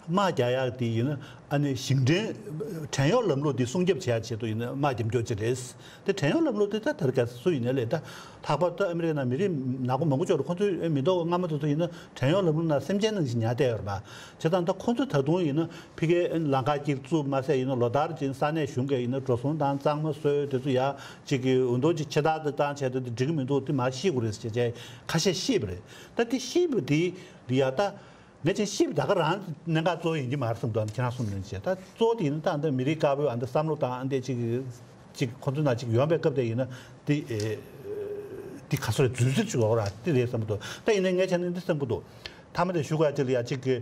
དམག་རྒྱག་ཡག་དེ་ཡིན་ན་ཨ་ནི་ཞིང་བྲན་བྲན་གཡོག་ལམ་ལུགས་འདི་སྲུང་སྐྱོབ་བྱེད་ཡག་ཆེད་དུ་ཡིན་ན་དམག་རྒྱབ་སྐྱོར་ཅིག་རེད། དེ་བྲན་གཡོག་ལམ་ལུགས་དེ་ད་དར་ག་སུ་ཡིན་ནའི་ལས་ད་ལྷག་པར་དུ་ཨ་མི་རི་ཀའི་ནང་མི་རིགས་ནག་པོ་མང་པོ་ཅིག་ལ་ཁོང་ཚོའི་མི་ཐོག་སྔ་མ་དེ་ཚོ་ཡིན་ན་བྲན་གཡོག་ལམ་ལུགས་ནང་སེམས་ཅན་ནང་བཞིན་ཉར་བསྡད་ཡོད་རེད་པ། བྱས་ཙང་ད་ཁོང་ཚོ་ད་དུང་ཡིན་ན་ཕ་གིའི་ལམ་ཁ་དཀྱིལ་བཙུགས་མ་ཟད་ཡིན་ན་ལོ་ལྟར་གྱི་ས་གནས་གཞུང་གིས་ཡིན་ན་འགྲོ་སོང་དང་གཙང་མ་བཟོས་དེ་ཚོ་ཡ་གཅིག་གི་འུ་ཐུག་ཅིག་ཆེ་ཐག་དེ་བཏང་བྱས་དེ་འགྲིག་གི་མི་འདུག་དེ་མར་ཤེས་དགོས་རེད་ཟེར་བྱས་ཁ་ཤས་ཤེས་པ་རེད། ད་དེ་ཤེས་པ་དེ་ཡ་ད། ངས་ཅིག་ཤེས་པ་ད་ག་རང་གནད་འགག་གཙོ་བོ་ཡིན་གྱི་མ་རེད་བསམ་འདུག་ཁྱེད་རང་གསུངས་དོན་བྱས། ད་གཙོ་བོ་དེ་ཡིན་ན་ད་འདི་མི་རིགས་དཀར་པོའི་ཨ་འདི་བསམ་བློ་དང་ཨ་འདི་ཅིག་ཅིག་ཁོ་ཚོ་ནང་ཅིག་ཡོང་པའི་སྐབས་དེ་ཡིན་ན་དེ་ཨེ་དེ་ག་སོ་རེད། རྫུན་ཟེར་ཅིག་ཡོད་ར་དེ་རེད་བསམ་གྱི་འདུག་ད་ཡིན་ནའི་ངས་བྱས་ན་འདི་བསམ་གྱི་འདུག་མཐའ་མ་དེ་ཞུ་དགོས་ཡ་ཅིག་ལ་ཡ་ཅིག་གི་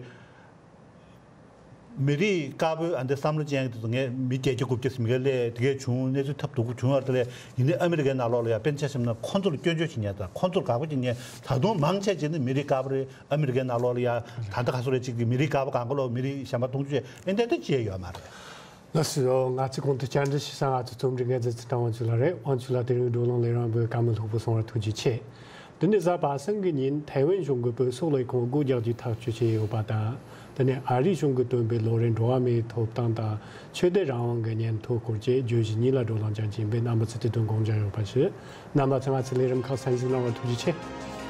མི་རིགས་དཀར་པོའི་ཨ་འདི་བསམ་བློ་ཅན་གྱི་དེ་ཚོ་ངས་མི་བརྒྱད་ཅུ་དགུ་བརྒྱ་ཟིན་མཁན་ལས་དེ་གས་བྱུང་། གནས་ཚུལ་ཐབས་སྡུག་པོ་བྱུང་བ་དེ་ལས་ཡིན་ནའི་ཨ་མི་རི་ཀའི་ནང་ལོགས་ལ་ཡ་དཔེར་ན་ཆ་བཞག་ན་ཁོ་ཚོ་ལ་སྐྱོན་བརྗོད་བྱེད་མཁན་དང་ཁོ་ཚོ་ལ་དགག་པ་བྱེད་མཁན་ད་དུང་མང་ཆེ་ཅིག་ནི་མི་རིགས་དཀར་པོ་རེད། ཨ་མི་རི་ཀའི་ནང་ལོགས་ལ་ཡ་ད་ལྟ་ག་སོ་རེད། ཅིག་གི་མི་རིགས་དཀར་པོ་གང་ག་ལོག་མི་རིགས་གཞན་པ་མཐོང་ཆུང་བྱས་ཨེ་འདྲ་འདྲ་བྱས་ཡོད་མ་རེད། ལགས་སོ། ང་ཚོའི་གོང་དུ་བཅར་འདྲི་ཞུ་ས་ང་ཚོའི་རྩོམ་སྒྲིག་འགན་འཛིན་ཚེ་བཀྲ་དབང་ཕྱུག་ལགས་རེད། དབང་ཕྱུག་ལགས་དེ་རིང་བགྲོ་གླེང་ལས་རིམ་པའི་བཀའ་མོལ་ལྷུག་པོ་གསུང་བར་ཐུགས་རྗེ་ཆེ། འདི་ནི་གཟའ་པ་སངས་ཀྱི་ཉིན་ཐའེ་ཝན་གཞུང་གིས་བོད་སོག་ལས་ཁུངས་སྒོ་རྒྱག་རྒྱུའི་ཐག་གཅོད་བྱས་ཡོད་པ་དང་། དེ་ནས་ཨ་རིའི་གཞུང་གིས་བཏོན་པའི་ལོ་རེའི་འགྲོ་བ་མིའི་ཐོབ་ཐང་དང་ཆོས་དད་རང་དབང་གི་སྙན་ཐོ་སྐོར་བཅས་བརྗོད་གཞི་གཉིས་ལ་བགྲོ་གླེང་བྱ་རྒྱུ་ཡིན་པས་རྣམ་པ་ཚོས་དེ་དོན་དགོངས་འཇགས་ཡོད་པ་ཞུ། རྣམ་པ་ཚོས་ང་ཚོའི་ལས་རིམ་ཁག་གསན་གཟིགས་གནང་བར་ཐུགས་རྗེ་ཆེ།